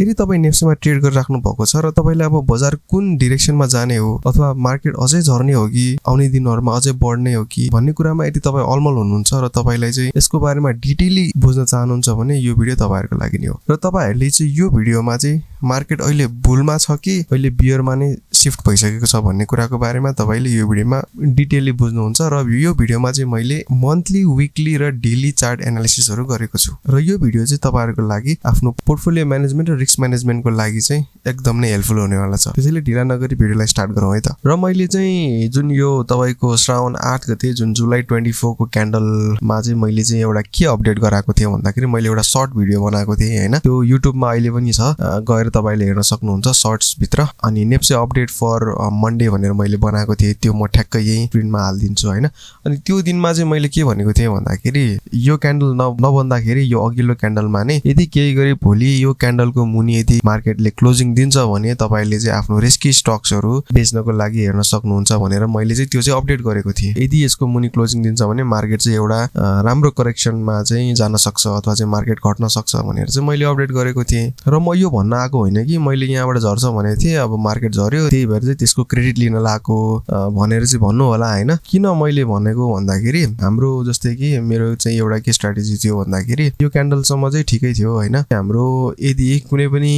यदि तपाईँ नेप्सेमा ट्रेड गरिराख्नु भएको छ र तपाईँलाई अब बजार कुन डिरेक्सनमा जाने हो अथवा मार्केट अझै झर्ने हो कि आउने दिनहरुमा अझै बढ्ने हो कि भन्ने कुरामा यदि तपाईँ अलमल हुनुहुन्छ र तपाईलाई चाहिँ यसको बारेमा डिटेली बुझ्न चाहनुहुन्छ भने यो भिडियो तपाईहरुको लागि नै हो। र तपाईहरुले चाहिँ यो भिडियोमा चाहिँ मार्केट अहिले बुलमा छ कि अहिले बियरमा नै शिफ्ट भइसकेको छ भन्ने कुराको बारेमा तपाईले यो भिडियोमा डिटेली बुझ्नुहुन्छ। र यो भिडियोमा चाहिँ मैले मन्थली, वीकली र डेली चार्ट एनालिसिसहरु गरेको छु र यो भिडियो चाहिँ तपाईहरुको लागि आफ्नो पोर्टफोलियो म्यानेजमेन्ट र रिस्क म्यानेजमेन्टको लागि चाहिँ एकदम नै हेल्पफुल हुनेवाला छ। त्यसैले ढिला नगरी भिडियोलाई स्टार्ट गरौँ है त। र मैले चाहिँ जुन यो तपाईको श्रावण 8 गते जुन जुलाई 24 को क्यान्डलमा चाहिँ मैले चाहिँ एउटा के अपडेट गराएको थिएँ भन्दाखेरि मैले एउटा सर्ट भिडियो बनाएको थिएँ हैन। त्यो युट्युबमा अहिले पनि छ, गएर तपाईले हेर्न सक्नुहुन्छ सर्ट्स भित्र। अनि नेप्से अपडेट फर मन्डे भनेर मैले बनाएको थिएँ, त्यो म ठ्याक्क यही प्रिन्टमा हाल्दिन्छु हैन। अनि त्यो दिनमा चाहिँ मैले के भनेको थिएँ भन्दाखेरि यो क्यान्डल नबन्दाखेरि यो अघिल्लो क्यान्डलमा नै यदि केही गरी भोलि यो क्यान्डलको मुनि यदि मार्केटले क्लोजिङ दिन्छ भने तपाईले चाहिँ आफ्नो रिस्की स्टक्सहरु बेच्नको लागि हेर्न सक्नुहुन्छ भनेर मैले चाहिँ त्यो चाहिँ अपडेट गरेको थिएँ। यदि यसको मुनि क्लोजिङ दिन्छ भने मार्केट चाहिँ एउटा राम्रो करेक्सनमा चाहिँ जान सक्छ अथवा चाहिँ मार्केट घट्न सक्छ भनेर चाहिँ मैले अपडेट गरेको थिएँ। र म यो भन्न आएको होइन कि मैले यहाँबाट झर्छ भनेको थिएँ, अब मार्केट झर्यो त्यही भएर चाहिँ त्यसको क्रेडिट लिन लागेको भनेर चाहिँ भन्नु होला हैन। किन मैले भनेको भन्दाखेरि हाम्रो जस्तै कि मेरो चाहिँ एउटा के स्ट्र्याटेजी थियो भन्दाखेरि यो क्यान्डलसम्म चाहिँ ठिकै थियो हैन। हाम्रो यदि कुनै पनि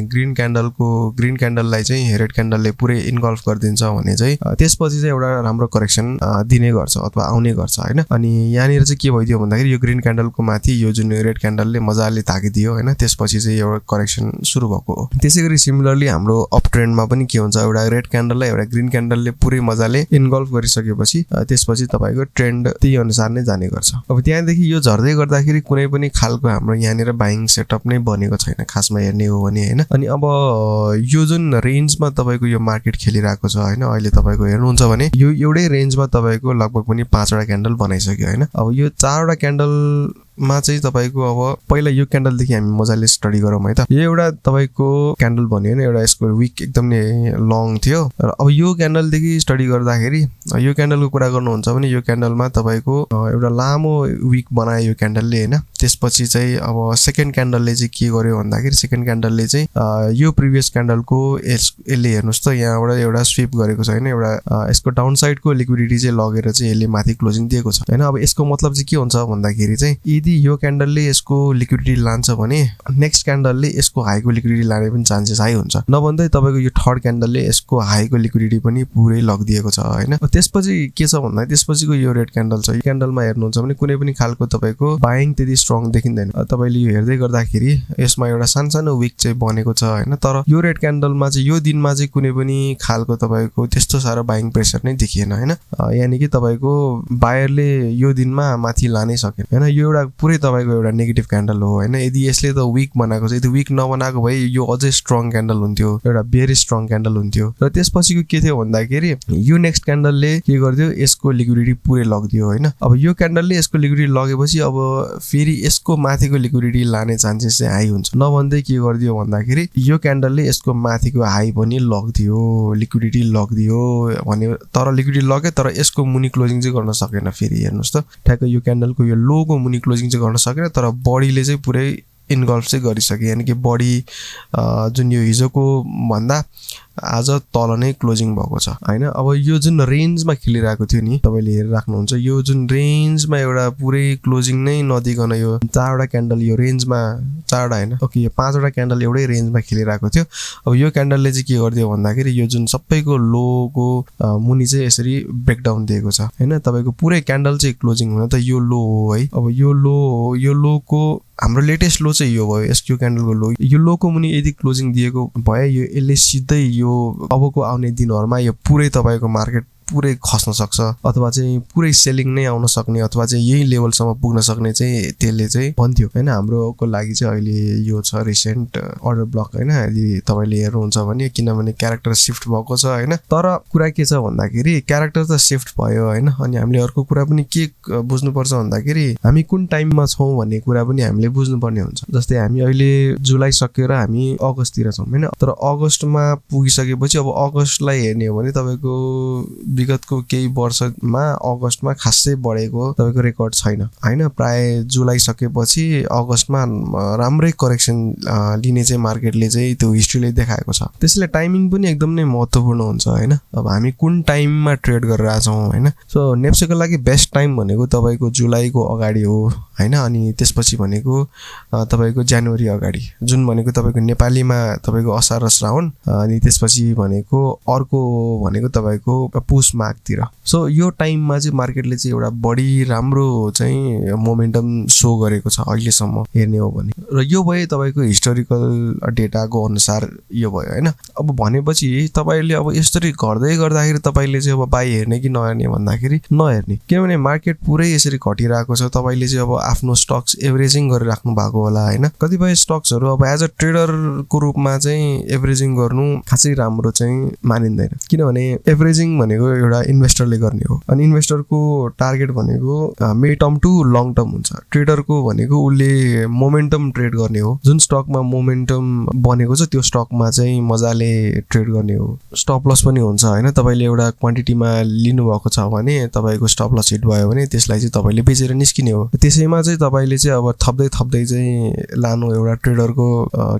ग्रीन क्यान्डललाई चाहिँ रेड क्यान्डलले पुरै इन्गल्फ गरिदिन्छ भने चाहिँ त्यसपछि चाहिँ एउटा राम्रो करेक्सन दिने गर्छ अथवा आउने गर्छ हैन। अनि यहाँनिर चाहिँ के भइदियो भन्दाखेरि यो ग्रीन क्यान्डलको माथि यो जुन रेड क्यान्डलले मजाले ताकिदियो हैन, त्यसपछि चाहिँ एउटा करेक्सन सुरु भएको हो। त्यसैगरी सिमिलरली हाम्रो अप ट्रेन्डमा पनि के हुन्छ, एउटा रेड क्यान्डललाई एउटा ग्रीन क्यान्डलले पुरै मजाले इन्गल्फ गरिसकेपछि त्यसपछि तपाईको ट्रेन्ड त्यही अनुसार नै जाने गर्छ। अब त्यहाँदेखि यो झर्दै गर्दाखेरि कुनै पनि खालको हाम्रो यहाँनिर बाइङ सेटअप नै बनेको छैन खासमा हेर्ने हो भने हैन। अनि अब यो जुन रेन्जमा तपाईको यो मार्केट खेलिरहेको छ हैन, अहिले तपाईको हेर्नुहुन्छ भने यो एउटै रेन्जमा तपाईको लगभग पनि 5 वटा क्यान्डल बनाइसक्यो हैन। अब यो 4 वटा क्यान्डलमा चाहिँ तपाईको अब पहिला यो क्यान्डलदेखि हामी मजाले स्टडी गरौँ है त। यो एउटा तपाईको क्यान्डल भन्यो नि, एउटा यसको विक एकदम नै लङ थियो। र अब यो क्यान्डलदेखि स्टडी गर्दाखेरि यो क्यान्डलको कुरा गर्नुहुन्छ भने यो क्यान्डलमा तपाईको एउटा लामो विक बनायो यो क्यान्डलले हैन। त्यसपछि चाहिँ अब सेकेन्ड क्यान्डलले चाहिँ के गर्यो भन्दाखेरि सेकेन्ड क्यान्डलले चाहिँ यो प्रिभियस क्यान्डलको यसले हेर्नुस् त यहाँबाट एउटा स्विप गरेको छ हैन, एउटा यसको डाउन साइडको लिक्विडिटी चाहिँ लगेर चाहिँ यसले माथि क्लोजिङ दिएको छ हैन। अब यसको मतलब चाहिँ के हुन्छ भन्दाखेरि चाहिँ यदि यो क्यान्डलले यसको लिक्विडिटी लान्छ भने नेक्स्ट क्यान्डलले यसको हाईको लिक्विडिटी लाने पनि चान्सेस हाई हुन्छ। नभन्दै तपाईको यो थर्ड क्यान्डलले यसको हाईको लिक्विडिटी पनि पुरै लगिदिएको छ हैन। त्यसपछि के छ भन्दा त्यसपछिको यो रेड क्यान्डल छ, यो क्यान्डलमा हेर्नुहुन्छ भने कुनै पनि खालको तपाईको बाइङ त्यति स्ट्रङ देखिँदैन। तपाईले यो हेर्दै गर्दाखेरि यसमा एउटा सानो विक चाहिँ बनेको छ हैन। तर यो रेड क्यान्डलमा चाहिँ यो दिनमा चाहिँ कुनै पनि खालको तपाईको त्यस्तो सारो बाइङ प्रेसर नै देखिएन हैन। यानी कि तपाईको बायरले यो दिनमा माथि लानै सकेन हैन। यो एउटा पुरै तपाईको एउटा नेगेटिभ क्यान्डल हो हैन। यदि यसले त विक बनाएको छ, यदि विक नबनाएको भए यो अझै स्ट्रङ क्यान्डल हुन्थ्यो, एउटा भेरी स्ट्रङ क्यान्डल हुन्थ्यो। र त्यसपछिको के थियो भन्दाखेरि यो नेक्स्ट क्यान्डलले के गर्दियो, यसको लिक्विडिटी पुरै लगिदियो हैन। अब यो क्यान्डलले यसको लिक्विडिटी लगेपछि अब फेरि यसको माथिको लिक्विडिटी लाने चान्सेस चाहिँ हाई हुन्छ। नभन्दै के गर्दियो भन्दाखेरि यो क्यान्डलले यसको माथिको हाई पनि लगिदियो, लिक्विडिटी लगिदियो भने, तर लिक्विडिटी लग्यो तर यसको मुनि क्लोजिङ चाहिँ गर्न सकेन। फेरि हेर्नुस् त ठ्याक्क यो क्यान्डलको यो लोको मुनि क्लोजिङ चाहिँ गर्न सकेन, तर बडीले चाहिँ पुरै इन्गल्फ चाहिँ गरिसक्यो। यानी कि बडी जुन यो हिजोको भन्दा आज तल नै क्लोजिङ भएको छ हैन। अब यो जुन रेन्जमा खेलिरहेको थियो नि, तपाईले हेरिराख्नुहुन्छ यो जुन रेन्जमा एउटा पुरै क्लोजिङ नै नदिकन यो 4 वटा क्यान्डल यो रेन्जमा 4 वटा हैन, ओके यो 5 वटा क्यान्डल एउटै रेन्जमा खेलिरहेको थियो। अब यो क्यान्डलले चाहिँ के गरिदियो भन्दाखेरि यो जुन सबैको लोको मुनि चाहिँ यसरी ब्रेकडाउन दिएको छ हैन। तपाईको पुरै क्यान्डल चाहिँ क्लोजिङ हुन त यो लो हो है। अब यो लो हो, यो लोको हाम्रो लेटेस्ट लो चाहिँ यो भयो, यसको क्यान्डलको लो। यो लोको मुनि यदि क्लोजिङ दिएको भए यो यसले सिधै यो अबको आउने दिनहरुमा यो पुरै तपाईको मार्केट पुरै खस्न सक्छ अथवा चाहिँ पुरै सेलिङ नै आउन सक्ने अथवा चाहिँ यही लेभलसम्म पुग्न सक्ने चाहिँ त्यसले चाहिँ भन्थ्यो हैन। हाम्रोको लागि चाहिँ अहिले यो छ रिसेन्ट अर्डर ब्लक हैन, यदि तपाईले हेर्नुहुन्छ भने, किनभने क्यारेक्टर शिफ्ट भएको छ हैन। तर कुरा के छ भन्दाखेरि क्यारेक्टर त शिफ्ट भयो हैन। अनि हामीले अर्को कुरा पनि के बुझ्नुपर्छ भन्दाखेरि हामी कुन टाइममा छौं भन्ने कुरा पनि हामीले बुझ्नुपर्ने हुन्छ। जस्तै हामी अहिले जुलाई सकेर हामी अगस्ततिर छौं हैन, तर अगस्तमा पुगिसकेपछि अब अगस्तलाई हेर्ने हो भने तपाईको विगतको केही वर्षमा अगस्तमा खासै बढेको तपाईँको रेकर्ड छैन होइन। प्राय जुलाई सकेपछि अगस्तमा राम्रै करेक्सन लिने चाहिँ मार्केटले चाहिँ त्यो हिस्ट्रीले देखाएको छ। त्यसैले टाइमिङ पनि एकदम नै महत्त्वपूर्ण हुन्छ होइन। अब हामी कुन टाइममा ट्रेड गरिरहेको छौँ होइन। सो नेप्सेको लागि बेस्ट टाइम भनेको तपाईँको जुलाईको अगाडि हो होइन। अनि त्यसपछि भनेको तपाईँको जनवरी अगाडि, जुन भनेको तपाईँको नेपालीमा तपाईँको असार र श्रावण, अनि त्यसपछि भनेको अर्को भनेको तपाईँको पुस माघतिर। सो यो टाइममा चाहिँ मार्केटले चाहिँ एउटा बढी राम्रो चाहिँ मोमेन्टम सो गरेको छ अहिलेसम्म हेर्ने हो भने। र यो भयो तपाईँको हिस्टोरिकल डेटाको अनुसार यो भयो होइन। अब भनेपछि तपाईँले अब यसरी गर्दै गर्दाखेरि तपाईँले चाहिँ अब बाई हेर्ने कि नहेर्ने भन्दाखेरि नहेर्ने, किनभने मार्केट पुरै यसरी घटिरहेको छ। तपाईँले चाहिँ अब आफ्नो स्टक्स एभरेजिङ गरिराख्नु भएको होला होइन। कतिपय स्टक्सहरू अब एज अ ट्रेडरको रूपमा चाहिँ एभरेजिङ गर्नु खासै राम्रो चाहिँ मानिँदैन, किनभने एभरेजिङ भनेको एउटा इन्भेस्टरले गर्ने हो। अनि इन्भेस्टरको टार्गेट भनेको mid term to long term हुन्छ। ट्रेडरको भनेको उसले मोमेन्टम ट्रेड गर्ने हो। जुन स्टकमा मोमेन्टम बनेको छ त्यो स्टकमा चाहिँ मजाले ट्रेड गर्ने हो। स्टप लस पनि हुन्छ होइन। तपाईँले एउटा क्वान्टिटीमा लिनुभएको छ भने तपाईँको स्टप लस हिट भयो भने त्यसलाई चाहिँ तपाईँले बेचेर निस्किने हो। त्यसैमा चाहिँ तपाईँले चाहिँ अब थप्दै थप्दै चाहिँ लानु एउटा ट्रेडरको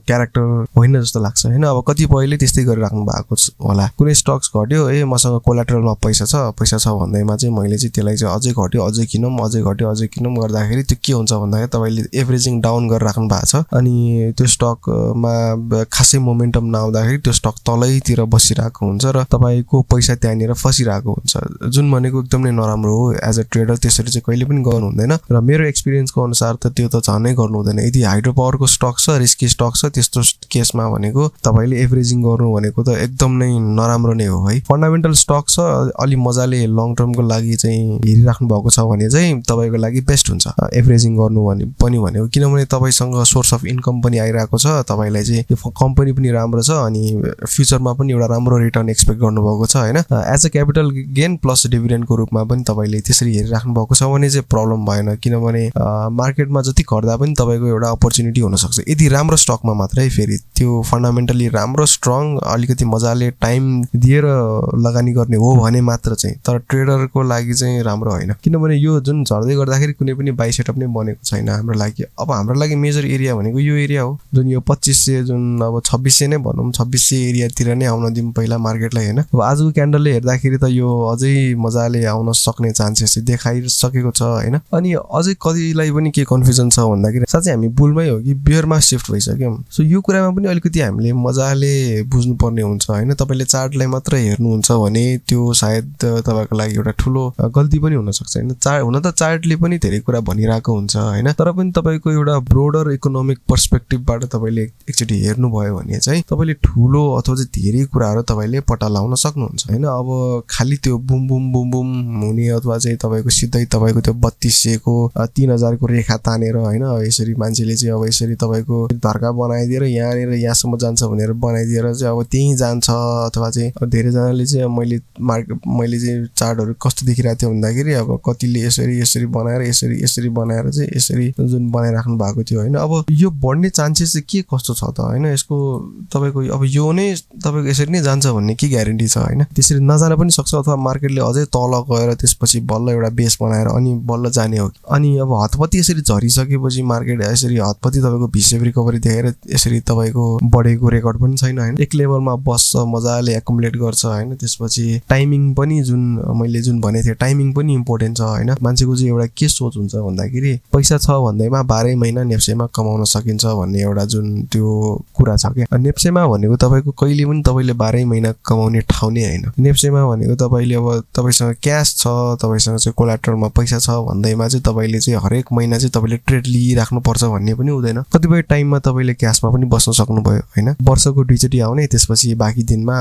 क्यारेक्टर होइन जस्तो लाग्छ होइन। अब कतिपयले त्यस्तै गरिराख्नु भएको होला। कुनै स्टक्स घट्यो, मसँग कोलाट्रलमा पैसा छ भन्दैमा चाहिँ मैले चाहिँ त्यसलाई चाहिँ अझै घट्यो अझै किनौँ गर्दाखेरि त्यो के हुन्छ भन्दाखेरि तपाईँले एभरेजिङ डाउन गरेर राख्नु भएको छ। अनि त्यो स्टकमा खासै मोमेन्टम नआउँदाखेरि त्यो स्टक तलैतिर बसिरहेको हुन्छ र तपाईँको पैसा त्यहाँनिर फसिरहेको हुन्छ, जुन भनेको एकदमै नराम्रो हो। एज अ ट्रेडर त्यसरी चाहिँ कहिले पनि गर्नु हुँदैन। र मेरो एक्सपिरियन्सको अनुसार त त्यो त झनै गर्नु हुँदैन। यदि हाइड्रो पावरको स्टक छ, रिस्की स्टक छ, त्यस्तो केसमा भनेको तपाईँले एभरेजिङ गर्नु भनेको त एकदम नै नराम्रो नै हो है। फन्डामेन्टल स्टक छ, अलि मजाले लङ टर्मको लागि चाहिँ हेरिराख्नु भएको छ भने चाहिँ तपाईँको लागि बेस्ट हुन्छ एभरेजिङ गर्नु पनि भनेको, किनभने तपाईँसँग सोर्स अफ इन्कम पनि आइरहेको छ, तपाईँलाई चाहिँ यो कम्पनी पनि राम्रो छ, अनि फ्युचरमा पनि एउटा राम्रो रिटर्न एक्सपेक्ट गर्नुभएको छ होइन। As a capital gain plus डिभिडेन्डको रूपमा पनि तपाईँले त्यसरी हेरिराख्नु भएको छ भने चाहिँ प्रब्लम भएन, किनभने मार्केटमा जति घट्दा पनि तपाईँको एउटा अपर्च्युनिटी हुनसक्छ यदि राम्रो स्टकमा मात्रै, फेरि त्यो फन्डामेन्टली राम्रो स्ट्रङ अलिकति मजाले टाइम दिएर लगानी गर्ने हो भने मात्र चाहिँ। तर ट्रेडरको लागि चाहिँ राम्रो होइन, किनभने यो जुन झर्दै गर्दाखेरि कुनै पनि बाई सेटअप नै बनेको छैन हाम्रो लागि। अब हाम्रो लागि मेजर एरिया भनेको यो एरिया हो, जुन यो 2500 जुन अब 2600 नै भनौँ, 2600 एरियातिर नै आउन दिउँ पहिला मार्केटलाई होइन। अब आजको क्यान्डलले हेर्दाखेरि त यो अझै मजाले आउन सक्ने चान्सेस देखाइसकेको छ होइन। अनि अझै कतिलाई पनि के कन्फ्युजन छ भन्दाखेरि साँच्चै हामी बुलमै हो कि बियरमा सिफ्ट भइसक्यौँ। सो यो कुरामा पनि अलिकति हामीले मजाले बुझ्नुपर्ने हुन्छ होइन। तपाईँले चार्टलाई मात्र हेर्नुहुन्छ भने त्यो सायद तपाईँको लागि एउटा ठुलो गल्ती पनि हुनसक्छ होइन। हुन त चार्टले पनि धेरै कुरा भनिरहेको हुन्छ होइन, तर पनि तपाईँको एउटा ब्रोडर इकोनोमिक पर्सपेक्टिभबाट तपाईँले एकचोटि हेर्नुभयो भने चाहिँ तपाईँले ठुलो अथवा चाहिँ धेरै कुराहरू तपाईँले पत्ता लगाउन सक्नुहुन्छ होइन। अब खालि त्यो बुम बुम बुम बुम हुने अथवा चाहिँ तपाईँको सिधै तपाईँको त्यो 3200को 3000 को रेखा तानेर होइन, यसरी मान्छेले चाहिँ अब यसरी तपाईँको धर्का बनाइदिएर यहाँनिर यहाँसम्म जान्छ भनेर बनाइदिएर चाहिँ अब त्यहीँ जान्छ। अथवा चाहिँ अब धेरैजनाले चाहिँ मैले चाहिँ चार्टहरू कस्तो देखिरहेको थियो भन्दाखेरि अब कतिले यसरी बनाएर यसरी बनाएर चाहिँ यसरी जुन बनाइराख्नु भएको थियो होइन। अब यो बढ्ने चान्सेस चाहिँ के कस्तो छ त होइन, यसको तपाईँको अब यो नै तपाईँको यसरी नै जान्छ भन्ने के ग्यारेन्टी छ होइन। त्यसरी नजान पनि सक्छ, अथवा मार्केटले अझै तल गएर त्यसपछि बल्ल एउटा बेस बनाएर अनि बल्ल जाने हो। अनि अब हतपत्ती यसरी झरिसकेपछि मार्केट यसरी हतपत्ती तपाईँको भिसेप रिकभरी देखेर यसरी तपाईँको बढेको रेकर्ड पनि छैन होइन। एक लेभलमा बस्छ, मजाले एकुमुलेट गर्छ होइन। त्यसपछि टाइमिङ पनि जुन मैले भनेको थिएँ, टाइमिङ पनि इम्पोर्टेन्ट छ होइन। मान्छेको चाहिँ एउटा के सोच हुन्छ भन्दाखेरि पैसा छ भन्दैमा 12 महिना नेप्सेमा कमाउन सकिन्छ भन्ने एउटा जुन त्यो कुरा छ क्या। नेप्सेमा भनेको तपाईँको कहिले पनि तपाईँले 12 महिना कमाउने ठाउँ नै होइन। नेप्सेमा भनेको तपाईँले अब तपाईँसँग क्यास छ, तपाईँसँग चाहिँ कोलाट्रलमा पैसा छ भन्दैमा चाहिँ तपाईँले चाहिँ हरेक महिना चाहिँ तपाईँले ट्रेड लिइराख्नुपर्छ भन्ने पनि हुँदैन। कतिपय टाइममा तपाईँले क्यासमा पनि बस्न सक्नुभयो होइन। वर्षको 2 चोटि आउने, त्यसपछि बाँकी दिनमा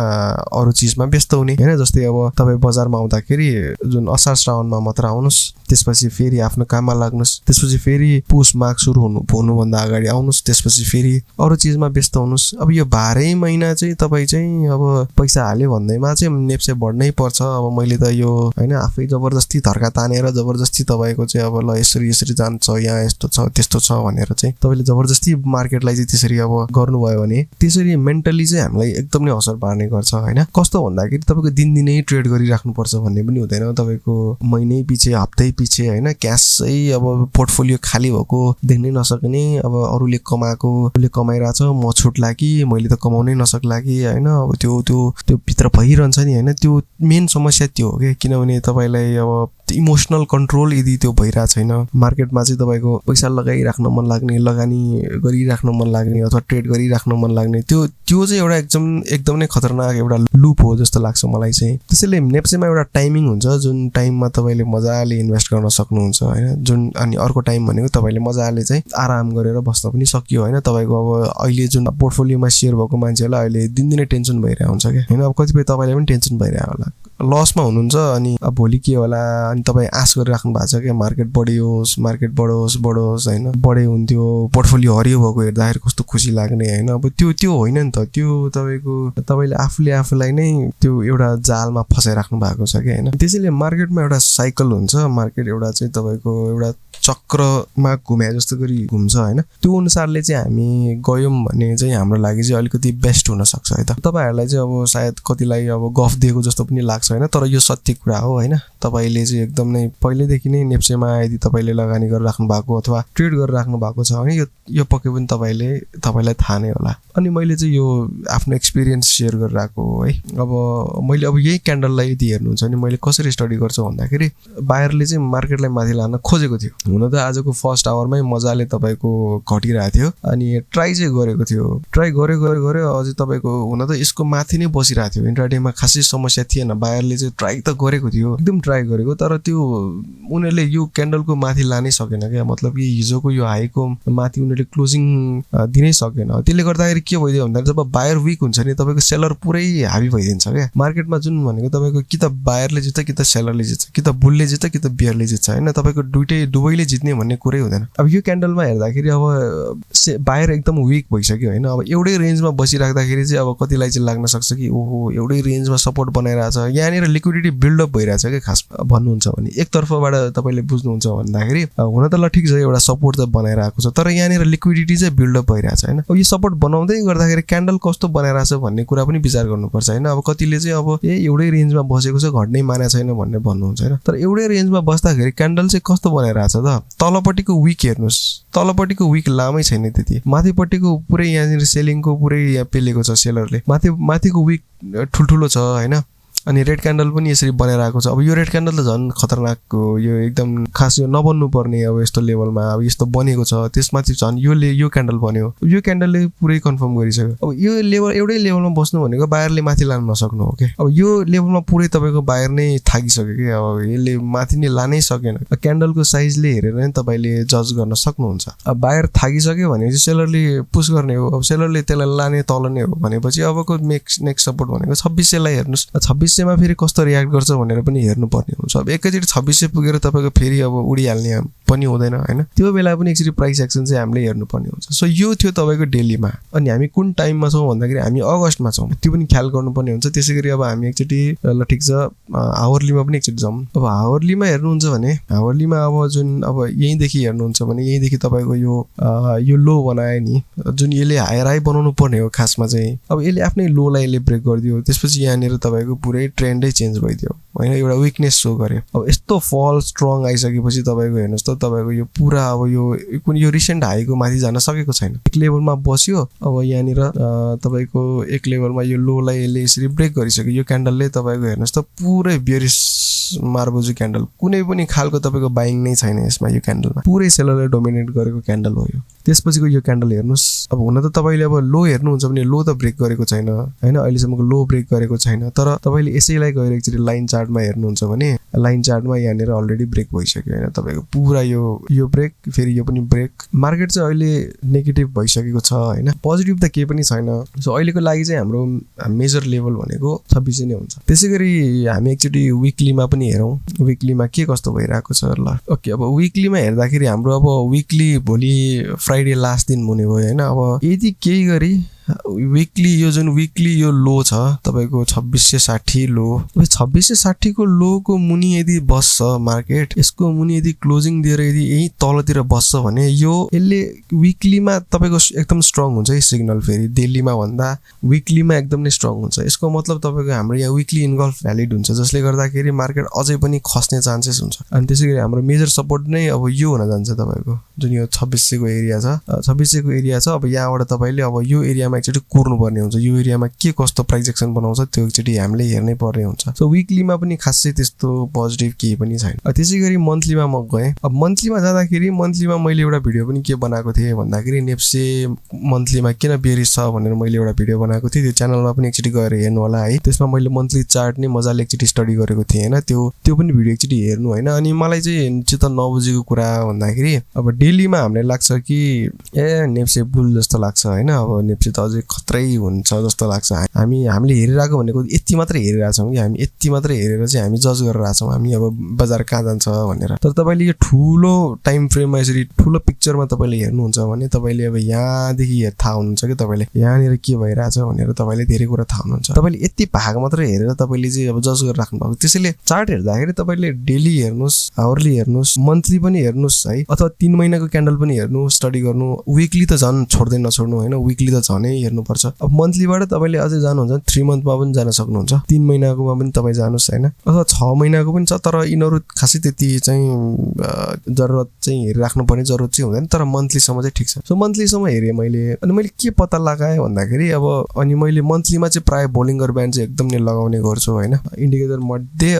अरू चिजमा व्यस्त हुने होइन। जस्तै अब तपाईँ बजारमा आउँदाखेरि जुन असार श्रावणमा मात्र आउनुहोस्, त्यसपछि फेरि आफ्नो काममा लाग्नुहोस्, त्यसपछि फेरि पुस माघ सुरु हुनुभन्दा अगाडि आउनुहोस्, त्यसपछि फेरि अरू चिजमा व्यस्त हुनुहोस्। अब यो 12 महिना चाहिँ तपाईँ चाहिँ अब पैसा हाल्यो भन्दैमा चाहिँ नेप्से बढ्नै पर्छ। अब मैले त यो होइन आफै जबरजस्ती धर्का तानेर जबरजस्ती तपाईँको चाहिँ अब ल यसरी जान्छ, यहाँ यस्तो छ त्यस्तो छ भनेर चाहिँ तपाईँले जबरजस्ती मार्केटलाई चाहिँ त्यसरी अब गर्नुभयो भने त्यसरी मेन्टली चाहिँ हामीलाई एकदम नै असर पार्ने गर्छ होइन। कस्तो भन्दाखेरि तपाईँको दिनदिनै ट्रेड गरिराख्नुपर्छ भन्ने पनि हुँदैन तपाईको महिनै पछि हप्तै पछि हैन क्यासै अब पोर्टफोलियो खाली भएको देख्नै नसक्ने अब अरूले कमाइराछ म छुट्ला कि मैले त कमाउनै नसक्ला कि हैन अब त्यो भित्र भइरहन्छ नि हैन त्यो मेन समस्या त्यो हो के किनभने तपाईलाई अब इमोसनल कन्ट्रोल यदि त्यो भइरहेको छैन मार्केटमा चाहिँ तपाईको पैसा लगाइराख्न मन लाग्ने लगानी गरिराख्न मन लाग्ने अथवा ट्रेड गरिराख्न मन लाग्ने त्यो चाहिँ एउटा एकदम नै खतरनाक एउटा लुप हो जस्तो लाग्छ मलाई चाहिँ त्यसैले नेप्सेमा एउटा टाइमिङ हुन्छ जुन टाइममा तपाईले मजाले इन्भेस्ट गर्न सक्नुहुन्छ हैन जुन अनि अर्को टाइम भनेको तपाईले मजाले चाहिँ आराम गरेर बस्न पनि सकियो हैन तपाईको अब अहिले जुन पोर्टफोलियोमा शेयर भएको मान्छेलाई अहिले दिनदिनै टेन्सन भइरहेको हुन्छ के हैन अब कतिपय तपाईलाई पनि टेन्सन भइरहेको होला लसमा हुनुहुन्छ अनि अब भोलि के होला अनि तपाई आश गरिराख्नु भएको छ के मार्केट बढोस् हैन बढे हुन्थ्यो पोर्टफोलियो हरियो भएको हेर्दाखेरि कस्तो खुसी लाग्ने हैन अब त्यो होइन नि त त्यो तपाईले आफूलाई नै त्यो एउटा जालमा फसाइराख्नु भएको छ के हैन त्यसैले मार्केटमा एउटा साइकल हुन्छ मार्केट एउटा चाहिँ तपाईको एउटा चक्रमा घुमे जस्तो गरी घुम्छ हैन त्यो अनुसारले चाहिँ हामी गयौं भने चाहिँ हाम्रो लागि चाहिँ अलिकति बेस्ट हुन सक्छ है त तपाईहरुलाई चाहिँ अब सायद कतिलाई अब गफ दिएको जस्तो पनि लाग्छ हैन तर यो सत्य कुरा हो हैन तपाईले चाहिँ एकदम नै पहिलेदेखि नै नेप्सेमा यदि तपाईले लगानी गरिराख्नु भएको अथवा ट्रेड गरिराख्नु भएको छ भने यो पक्कै पनि तपाईलाई थाहा नै होला अनि मैले चाहिँ यो आफ्नो एक्सपिरियन्स शेयर गरिराको है अब मैले अब यही क्यान्डललाई यदि हेर्नुहुन्छ भने मैले कसरी स्टडी गर्छु भन्दाखेरि बायरले चाहिँ मार्केटलाई माथि लान खोजेको थियो हुन त आजको फर्स्ट आवरमै मजाले तपाईको घटिरहेको थियो अनि ट्राई चाहिँ गरेको थियो ट्राई गरे अझै तपाईको हुन त यसको माथि नै बसिरहेको थियो इन्ट्राडेमा खासै समस्या थिएन बायरले चाहिँ ट्राई त गरेको थियो एकदम ट्राई गरेको तर त्यो उनीहरुले यो क्यान्डलको माथि लानै सकेन के मतलब कि हिजोको यो हाईको माथि उनीहरुले क्लोजिङ दिनै सकेन त्यसले गर्दाखेरि के भइदियो भन्दा जब बायर वीक हुन्छ नि तपाईको सेलर पुरै हावी भइदिन्छ के मार्केटमा जुन भनेको तपाईको कि त बायरले जित्छ कि त सेलरले जित्छ कि त बुलले जित्छ कि त बियरले जित्छ हैन तपाईको दुवैले जित्ने भन्ने कुरै हुँदैन अब यो क्यान्डलमा हेर्दाखेरि अब बायर एकदम वीक भइसक्यो हैन अब एउटै रेन्जमा बसिराख्दाखेरि चाहिँ अब कतिलाई चाहिँ लाग्न सक्छ कि ओहो एउटै रेन्जमा सपोर्ट बनाइराछ यहाँनिर लिक्विडिटी बिल्ड अप भइराछ के खास भन्नुहुन्छ भने एक तर्फबाट तपाईले बुझ्नुहुन्छ भन्दाखेरि हुन त ल ठीक छ एउटा सपोर्ट त बनाइराको छ तर यहाँनिर लिक्विडिटी चाहिँ बिल्ड अप भइराछ हैन अब यो सपोर्ट बनाउँदै गर्दाखेरि क्यान्डल कस्तो बनाइराछ भन्ने कुरा पनि विचार गर्नुपर्छ हैन अब कतिले चाहिँ अब एउटै रेन्जमा बसेको छ घट्नै माने छैन भन्ने भन्नुहुन्छ हैन तर एउटै रेन्जमा बस्दाखेरि क्यान्डल चाहिँ कस्तो बनाइराछ त तलपट्टिको वीक हेर्नुस् तलपट्टिको वीक लामै छैन त्यति माथिपट्टिको पुरै यहाँनिर सेलिङको पुरै यहाँ पेलेको छ सेलरले माथिको वीक ठुलठुलो छ हैन अनि रेड क्यान्डल पनि यसरी बनाइराको छ अब यो रेड क्यान्डल त झन् खतरनाक हो यो एकदम खास यो नबन्नु पर्ने अब यस्तो लेभलमा अब यस्तो बनेको छ त्यसमाथि झन् यो क्यान्डल बन्यो यो क्यान्डलले पुरै कन्फर्म गरिसक्यो अब यो लेभल एउटै लेभलमा बस्नु भनेको बायरले माथि लान नसक्नु हो के अब यो लेभलमा पुरै तपाईको बायर नै थाकिसक्यो के अब यसले माथि नै लानै सकेन क्यान्डलको साइजले हेरेर नै तपाईले जज गर्न सक्नुहुन्छ अब बायर थाकिसक्यो भनेपछि सेलरले पुश गर्ने हो अब सेलरले त्यसलाई लाने तल नै हो भनेपछि अबको नेक्स्ट सपोर्ट भनेको 2600 लाई हेर्नुस् 2600 मा फेरि कस्तो रियाक्ट गर्छ भनेर पनि हेर्नु पर्ने हुन्छ अब एकैचोटी 2600 पुगेर तपाईको फेरि अब उडिहाल्ने पनि हुँदैन हैन त्यो बेला पनि एकचोटी प्राइस एक्सन चाहिँ हामीले हेर्नु पर्ने हुन्छ सो यो थियो तपाईको डेलीमा अनि हामी कुन टाइममा छौं भन्दाखेरि हामी अगस्टमा छौं त्यो पनि ख्याल गर्नुपर्ने हुन्छ त्यसैगरी अब हामी एकचोटी ल ठीक छ आवरलीमा पनि एकचोटी जाउँ अब आवरलीमा हेर्नुहुन्छ भने आवरलीमा अब जुन अब यहीँदेखि हेर्नुहुन्छ भने यहीँदेखि तपाईको यो लो बनाए नि जुन यसले हायर हाई बनाउनु पर्ने हो खासमा चाहिँ अब यसले आफ्नै लोलाई यसले ब्रेक गरिदियो त्यसपछि यहाँनिर तपाईको पुरै ट्रेन्डै चेन्ज भइदियो हैन एउटा विकनेस शो गर्यो अब यस्तो फल स्ट्रङ आइसकेपछि तपाईको हेर्नुस् त तपाईको यो पुरा अब यो रिसेन्ट हाईको माथि जान सकेको छैन एक लेभलमा बस्यो अब यहाँनिर तपाईको एक लेभलमा यो लोलाई यसले यसरी ब्रेक गरिसक्यो यो क्यान्डलले तपाईको हेर्नुस् त पुरै बेरिस मार्बोजु क्यान्डल कुनै पनि खालको तपाईको बाइङ नै छैन यसमा यो क्यान्डलमा पुरै सेलरले डोमिनेट गरेको क्यान्डल हो यो त्यसपछिको यो क्यान्डल हेर्नुस् अब हुन त तपाईले अब लो हेर्नुहुन्छ भने लो त ब्रेक गरेको छैन हैन अहिलेसम्मको लो ब्रेक गरेको छैन तर तपाईले यसैलाई गएर एकचोटी लाइन चार्टमा हेर्नुहुन्छ भने लाइन चार्टमा यहाँनिर अलरेडी ब्रेक भइसक्यो हैन तपाईको पुरा यो ब्रेक फेरि यो पनि ब्रेक मार्केट चाहिँ अहिले नेगेटिभ भइसकेको छ हैन पोजिटिभ त केही पनि छैन सो अहिलेको लागि चाहिँ हाम्रो मेजर लेभल भनेको 26 नै हुन्छ त्यसैगरी हामी एकचोटी विकलीमा पनि हेरौं विकलीमा के कस्तो भइराको छ ल ओके अब विकलीमा हेर्दाखेरि हाम्रो अब विकली भोलि फ्राइडे लास्ट दिन हुने भयो हैन अब यदि केही गरी विकली यो जुन विकली यो लो छ तपाईको 2660 लो। अब 2660 को लो को मुनि यदि बस्छ मार्केट, यसको मुनि यदि क्लोजिङ दिएर यदि यही तलतिर बस्छ भने यसले विकलीमा तपाईको एकदम स्ट्रङ हुन्छ है सिग्नल। फेरि डेलीमा भन्दा विकलीमा एकदम नै स्ट्रङ हुन्छ। यसको मतलब तपाईको हाम्रो यहाँ विकली इन्गल्फ भ्यालिड हुन्छ, जसले गर्दाखेरि मार्केट अझै पनि खस्ने चान्सेस हुन्छ। अनि त्यसैगरी हाम्रो मेजर सपोर्ट नै अब यो हुन जान्छ तपाईको जुन यो 2600 को एरिया छ। 2600 को एरिया छ। अब यहाँबाट तपाईले अब यो एरियामा एकचोटि कुर्नु पर्ने हुन्छ। यो एरियामा के कस्तो प्राइस एक्सन बनाउँछ त्यो एकचोटि हामीले हेर्नै पर्ने हुन्छ। सो विकलीमा पनि खासै त्यस्तो पोजिटिभ केही पनि छैन। त्यसैगरी मन्थलीमा म गएँ। अब मन्थलीमा जाँदाखेरि मन्थलीमा मैले एउटा भिडियो पनि के बनाएको थिएँ भन्दाखेरि नेप्से मन्थलीमा किन बेरिस छ भनेर मैले एउटा भिडियो बनाएको थिएँ। त्यो च्यानलमा पनि एकचोटि गएर हेर्नु होला है। त्यसमा मैले मन्थली चार्ट नै मजाले एकचोटि स्टडी गरेको थिएँ हैन। त्यो पनि भिडियो एकचोटि हेर्नु हैन। अनि मलाई चाहिँ चित्त नबुझेको कुरा भन्दाखेरि अब डेलीमा हामीलाई लाग्छ कि नेप्से बुल जस्तो लाग्छ हैन। अब नेप्से त अझै खतरै हुन्छ जस्तो लाग्छ। हामीले हेरिरहेको भनेको यति मात्रै हेरिरहेछौँ कि हामी यति मात्रै हेरेर चाहिँ हामी जज गरिरहेछौँ हामी अब बजार कहाँ जान्छ भनेर। तर तपाईले यो ठुलो टाइम फ्रेममा यसरी ठुलो पिक्चरमा तपाईले हेर्नुहुन्छ भने तपाईले अब यहाँदेखि थाहा हुनुहुन्छ कि तपाईले यहाँनिर के भइरहेछ भनेर तपाईले धेरै कुरा थाहा हुनुहुन्छ। तपाईले यति भाग मात्रै हेरेर तपाईले चाहिँ अब जज गरिराख्नु भएको। त्यसैले चार्ट हेर्दाखेरि तपाईले डेली हेर्नुस्, आवरली हेर्नुस्, मन्थली पनि हेर्नुस् है, अथवा 3 महिनाको क्यान्डल पनि हेर्नु, स्टडी गर्नु। विकली त झन् छोड्दै नछोड्नु हैन। विकली त झनै हेर्नुपर्छ। अब मन्थलीबाट तपाईले अझै जानुहुन्छ 3 मन्थमा पनि जान सक्नुहुन्छ, 3 महिनाकोमा पनि तपाईँ जानुस् हैन, अथवा 6 महिनाको पनि छ। तर यिनीहरू खासै त्यति चाहिँ जरुरत चाहिँ हेरिराख्नु पर्ने जरुरत चाहिँ हुँदैन। तर मन्थलीसम्म चाहिँ ठिक छ। सो मन्थलीसम्म हेरेँ मैले। अनि मैले के पत्ता लगाएँ भन्दाखेरि अब अनि मैले मन्थलीमा चाहिँ प्राय बोलिङ्गर ब्यान्ड चाहिँ एकदम नै लगाउने गर्छु हैन। इन्डिकेटर मध्ये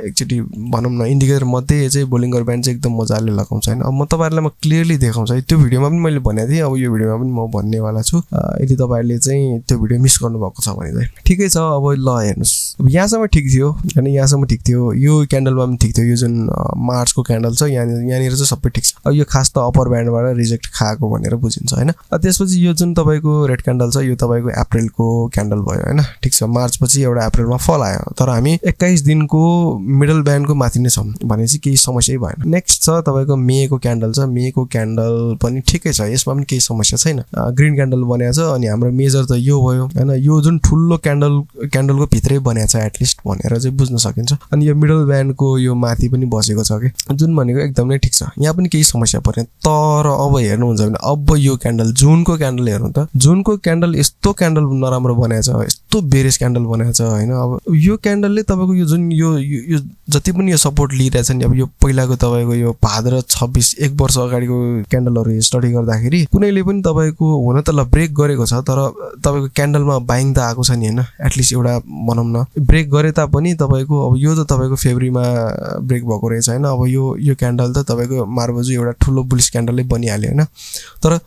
एकचोटि भनौँ न इन्डिकेटर मध्ये चाहिँ बोलिङ्गर ब्यान्ड चाहिँ एकदम मजाले लगाउँछ हैन। अब म तपाईहरुलाई म क्लियरली देखाउँछु है। त्यो भिडियोमा पनि मैले भनेको थिएँ, अब यो भिडियोमा पनि म भन्नेवाला छु। यदि तपाईहरुले चाहिँ त्यो भिडियो मिस गर्नुभएको छ भने चाहिँ ठिकै छ। अब ल हेर्नुस्, अब यहाँसम्म ठिक थियो हैन, यहाँसम्म ठिक थियो। यो क्यान्डलमा पनि ठिक थियो। यो जुन मार्चको क्यान्डल छ यहाँनिर चाहिँ सबै ठिक छ। अब यो खास त अप्पर ब्यान्डबाट रिजेक्ट खाएको भनेर बुझिन्छ हैन। त्यसपछि यो जुन तपाईको रेड क्यान्डल छ यो तपाईको अप्रिलको क्यान्डल भयो हैन। ठिक छ, मार्च पछि एउटा अप्रिलमा फल आयो। तर हामी 21 दिनको मिडल ब्यान्डको माथि नै छौँ भनेपछि केही समस्यै भएन। नेक्स्ट छ तपाईको मेको क्यान्डल छ। मेको क्यान्डल पनि ठिकै छ, यसमा पनि केही समस्या छैन। ग्रीन क्यान्डल बनेको छ। अनि हाम्रो मेजर त यो भयो हैन। यो जुन ठुलो क्यान्डलको भित्रै बनेको छ एटलिस्ट भनेर चाहिँ बुझ्न सकिन्छ। अनि यो मिडल ब्यान्डको यो माथि पनि बसेको छ के, जुन भनेको एकदमै ठिक छ। यहाँ पनि केही समस्या परेन। तर अब हेर्नुहुन्छ भने अब यो क्यान्डल जुनको क्यान्डल हेर्नु त, जुनको क्यान्डल यस्तो क्यान्डल नराम्रो बनाएको छ, यस्तो बेरिस क्यान्डल बनाएको छ हैन। अब यो क्यान्डलले तपाईको यो जुन यो जति पनि यो सपोर्ट लिइरहेछ नि, अब यो पहिलाको तपाईको यो भाद्र 26 1 वर्ष अगाडिको क्यान्डलहरु स्टडी गर्दाखेरि कुनैले पनि तपाईको हुन त ल ब्रेक गरेको छ, तर तपाईको क्यान्डलमा बाइङ त आएको छ नि हैन। एटलिस्ट एउटा भनौँ न ब्रेक गरे तापनि तपाईको अब यो त तपाईको फेब्रुअरीमा ब्रेक भएको रहेछ हैन। अब यो क्यान्डल त तपाईको मार्बजु एउटा ठुलो बुलिस क्यान्डलले बनिहाल्यो हैन। तर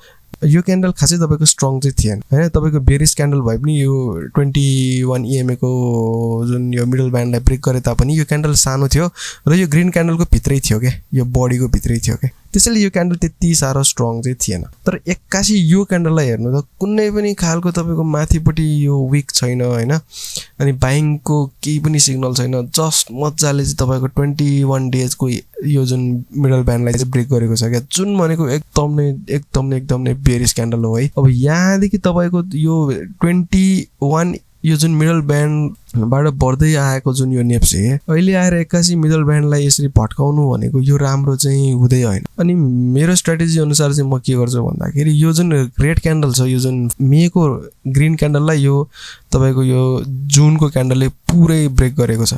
यो क्यान्डल खासै तपाईको स्ट्रङ चाहिँ थिएन हैन। तपाईको बेरिस क्यान्डल भए पनि यो 21 EMA को जुन यो मिडल ब्यान्डलाई ब्रेक गरे तापनि यो क्यान्डल सानो थियो र यो ग्रीन क्यान्डलको भित्रै थियो के, यो बडीको भित्रै थियो के। त्यसैले यो क्यान्डल त्यति साह्रो स्ट्रङ चाहिँ थिएन। तर एक्कासी यो क्यान्डललाई हेर्नु त कुनै पनि खालको तपाईको माथिपट्टि यो विक छैन हैन। अनि बाइङको केही पनि सिग्नल छैन। जस्ट मजाले चाहिँ तपाईको 21 डेजको यो जुन मिडल ब्यान्डलाई चाहिँ ब्रेक गरेको छ क्या, जुन भनेको एकदम नै बेरिस क्यान्डल हो है। अब यहाँदेखि तपाईको यो 21 यो जुन मिडल ब्यान्डबाट बढ्दै आएको जुन यो नेप्से अहिले आएर एक्कासी मिडल ब्यान्डलाई यसरी भट्काउनु भनेको यो राम्रो चाहिँ हुँदै होइन। अनि मेरो स्ट्र्याटेजी अनुसार चाहिँ म के गर्छु भन्दाखेरि यो जुन रेड क्यान्डल छ, यो जुन मेको ग्रीन क्यान्डललाई यो तपाईको यो जुनको क्यान्डलले पुरै ब्रेक गरेको छ।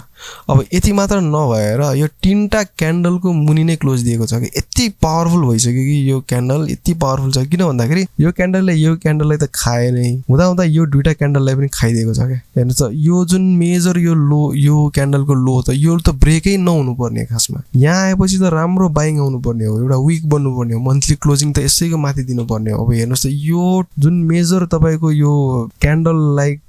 अब यति मात्र नभएर यो 3टा क्यान्डलको मुनि नै क्लोज दिएको छ कि यति पावरफुल भइसक्यो कि यो क्यान्डल यति पावरफुल छ। किन भन्दाखेरि यो क्यान्डलले यो क्यान्डललाई त खाए नै, हुँदा यो 2टा क्यान्डललाई पनि खाइदिएको छ क्या। हेर्नुहोस् त यो जुन मेजर यो लो, यो क्यान्डलको लो त यो त ब्रेकै नहुनु पर्ने खासमा। यहाँ आएपछि त राम्रो बाइङ आउनु पर्ने हो, एउटा विक बन्नु पर्ने हो, मन्थली क्लोजिङ त यसैको माथि दिनु पर्ने हो। अब हेर्नुहोस् त यो जुन मेजर तपाईको यो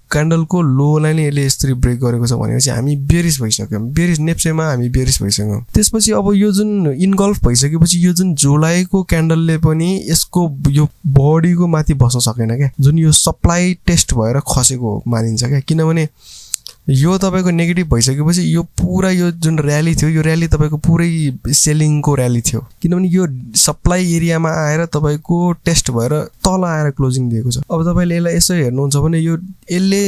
क्यान्डलको लोलाई नै यसले यसरी ब्रेक गरेको छ भनेपछि हामी बेरिस भइसक्यौँ। बेरिस नेप्सेमा हामी बेरिस भइसक्यौँ। त्यसपछि अब यो जुन इन्गल्फ भइसकेपछि यो जुन जुलाईको क्यान्डलले पनि यसको यो बडीको माथि बस्न सकेन क्या, जुन यो सप्लाई टेस्ट भएर खसेको मानिन्छ क्या। किनभने यो तपाईँको नेगेटिभ भइसकेपछि यो पुरा यो जुन र्याली थियो यो र्याली तपाईँको पुरै सेलिङको र्याली थियो किनभने यो सप्लाई एरियामा आएर तपाईँको टेस्ट भएर तल आएर क्लोजिङ दिएको छ। अब तपाईँले यसलाई यसो हेर्नुहुन्छ भने यो यसले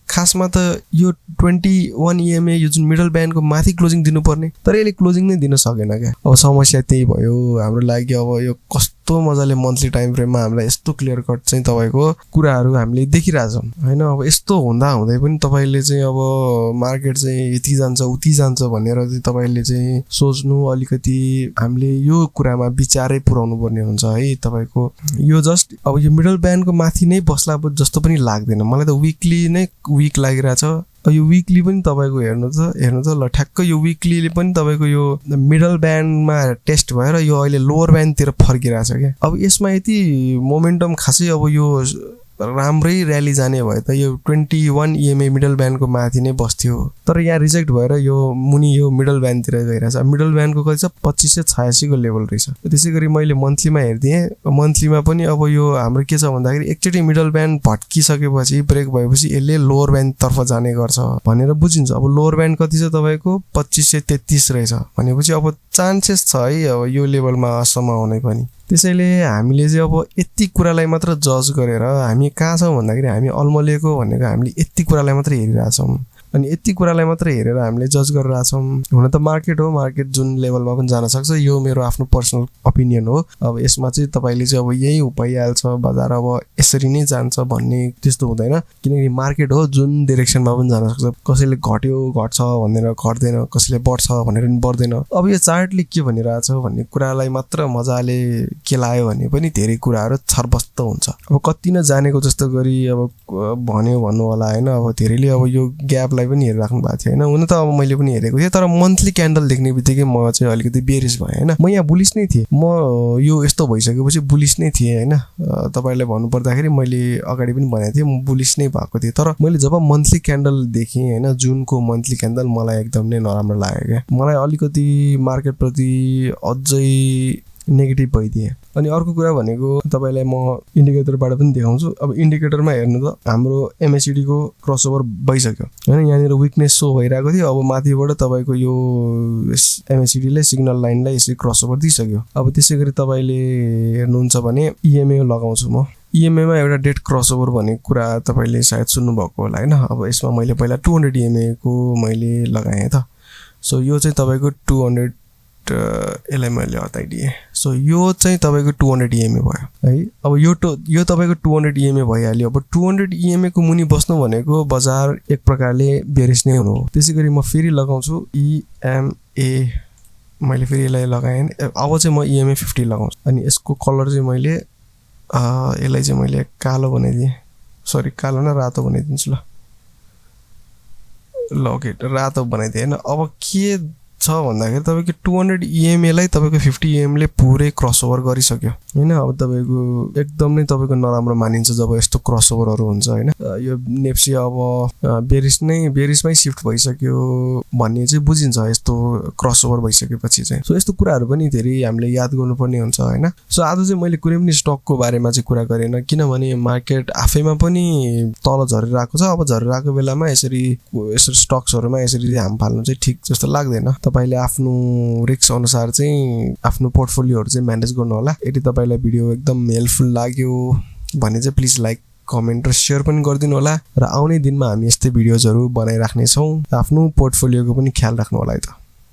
खासमा त यो 21 EMA यो जुन मिडल ब्यान्डको माथि क्लोजिङ दिनुपर्ने तर यसले क्लोजिङ नै दिन सकेन क्या। अब समस्या त्यही भयो हाम्रो लागि। अब यो कस्तो मजाले मन्थली टाइम फ्रेममा हामीलाई यस्तो क्लियर कट चाहिँ तपाईँको कुराहरू हामीले देखिरहेछौँ होइन। अब यस्तो हुँदा हुँदै पनि तपाईँले चाहिँ अब मार्केट चाहिँ यति जान्छ उति जान्छ भनेर चाहिँ तपाईँले चाहिँ सोच्नु अलिकति हामीले यो कुरामा विचारै पुर्याउनु पर्ने हुन्छ है। तपाईँको यो जस्ट अब यो मिडल ब्यान्डको माथि नै बस्ला जस्तो पनि लाग्दैन मलाई त। विकली नै विक लागिरहेछ। यो विकली पनि तपाईँको हेर्नु त ल ठ्याक्क यो विकलीले पनि तपाईँको यो मिडल ब्यान्डमा टेस्ट भएर यो अहिले लोवर ब्यान्डतिर फर्किरहेछ क्या। अब यसमा यति मोमेन्टम खासै अब यो राम्रै र्याली जाने भए त यो 21 EMA मिडल ब्यान्डको माथि नै बस्थ्यो तर यहाँ रिजेक्ट भएर यो मुनि यो मिडल ब्यान्डतिर गइरहेछ। मिडल ब्यान्डको कति छ 2586 को लेभल रहेछ। त्यसै गरी मैले मन्थलीमा हेर्दिएँ मन्थलीमा पनि अब यो हाम्रो के छ भन्दाखेरि एकचोटि मिडल ब्यान्ड भट्किसकेपछि ब्रेक भएपछि यसले लोवर ब्यान्डतर्फ जाने गर्छ भनेर बुझिन्छ। अब लोवर ब्यान्ड कति छ तपाईँको 2533 रहेछ भनेपछि अब चान्सेस छ है अब यो लेभलमा असम्म हुने पनि। त्यसैले हामीले चाहिँ अब यति कुरालाई मात्र जज गरेर हामी कहाँ छौँ भन्दाखेरि हामी अल्मलिएको भनेको हामीले यति कुरालाई मात्र हेरिरहेछौँ अनि यति कुरालाई मात्र हेरेर हामीले जज गरिरहेछौँ। हुन त मार्केट हो मार्केट जुन लेभलमा पनि जान सक्छ यो मेरो आफ्नो पर्सनल ओपिनियन हो। अब यसमा चाहिँ तपाईँले चाहिँ अब यही भइहाल्छ बजार अब यसरी नै जान्छ भन्ने त्यस्तो हुँदैन किनकि मार्केट हो जुन डिरेक्सनमा पनि जान सक्छ। कसैले घट्छ भनेर घट्दैन कसैले बढ्छ भनेर पनि बढ्दैन। अब यो चार्टले के भनिरहेछ भन्ने कुरालाई मात्र मजाले केलायो भने पनि धेरै कुराहरू छरबस्त हुन्छ। अब कति न जानेको जस्तो गरी अब भन्नु होला होइन। अब धेरैले अब यो ग्याप पनि हेरिराख्नु भएको थियो होइन। हुन त अब मैले पनि हेरेको थिएँ तर मन्थली क्यान्डल देख्ने बित्तिकै म चाहिँ अलिकति बेरिस भएँ होइन। म यहाँ बुलिस नै थिएँ म यो यस्तो भइसकेपछि बुलिस नै थिएँ होइन। तपाईँलाई भन्नुपर्दाखेरि मैले अगाडि पनि भनेको थिएँ म बुलिस नै भएको थिएँ तर मैले जब मन्थली क्यान्डल देखेँ होइन जुनको मन्थली क्यान्डल मलाई एकदम नै नराम्रो लाग्यो क्या। मलाई अलिकति मार्केटप्रति अझै नेगेटिभ भइदिएँ। अनि अर्को कुरा भनेको तपाईँलाई म इन्डिकेटरबाट पनि देखाउँछु। अब इन्डिकेटरमा हेर्नु त हाम्रो MACD को क्रसओभर भइसक्यो होइन। यहाँनिर विकनेस सो भइरहेको थियो अब माथिबाट तपाईँको यो MACD ले सिग्नल लाइनलाई यसरी क्रसओभर दिइसक्यो। अब त्यसै गरी तपाईँले हेर्नुहुन्छ भने EMA लगाउँछु म। EMA मा एउटा डेट क्रसओभर भन्ने कुरा तपाईँले सायद सुन्नुभएको होला होइन। अब यसमा मैले पहिला 200 EMA को मैले लगाएँ त। सो यो चाहिँ तपाईँको 200 यसलाई मैले हटाइदिएँ। सो यो चाहिँ तपाईँको 200 EMA भयो है। अब यो तपाईँको 200 EMA भइहाल्यो। अब 200 EMA को मुनि बस्नु भनेको बजार एक प्रकारले बेरिस नै हुनु हो। त्यसै गरी म फेरि लगाउँछु EMA मैले फेरि यसलाई लगाएँ। अब चाहिँ म EMA 50 लगाउँछु अनि यसको कलर चाहिँ मैले यसलाई चाहिँ मैले कालो बनाइदिएँ। सरी कालो न रातो बनाइदिन्छु ल ओके रातो बनाइदिएँ होइन। अब के छ भन्दाखेरि तपाईँको 200 EMA लाई तपाईँको 50 EMA ले पुरै क्रसओभर गरिसक्यो होइन। अब तपाईँको एकदम नै तपाईँको नराम्रो मानिन्छ जब यस्तो क्रसओभरहरू हुन्छ होइन। यो नेप्सी अब बेरिसमै सिफ्ट भइसक्यो भन्ने चाहिँ बुझिन्छ यस्तो क्रसओभर भइसकेपछि चाहिँ। सो यस्तो कुराहरू पनि धेरै हामीले याद गर्नुपर्ने हुन्छ होइन। सो आज चाहिँ मैले कुनै पनि स्टकको बारेमा चाहिँ कुरा गरेन किनभने मार्केट आफैमा पनि तल झरिरहेको छ। अब झरिरहेको बेलामा यसरी स्टक्सहरूमा यसरी हाम फाल्नु चाहिँ ठिक जस्तो लाग्दैन। तपाईँले आफ्नो रिस्क अनुसार चाहिँ आफ्नो पोर्टफोलियोहरू चाहिँ म्यानेज गर्नु होला। यदि तपाईँलाई भिडियो एकदम हेल्पफुल लाग्यो भने चाहिँ प्लिज लाइक कमेन्ट र सेयर पनि गरिदिनु होला र आउने दिनमा हामी यस्तै भिडियोजहरू बनाइराख्नेछौँ। आफ्नो पोर्टफोलियोको पनि ख्याल राख्नु होला है त।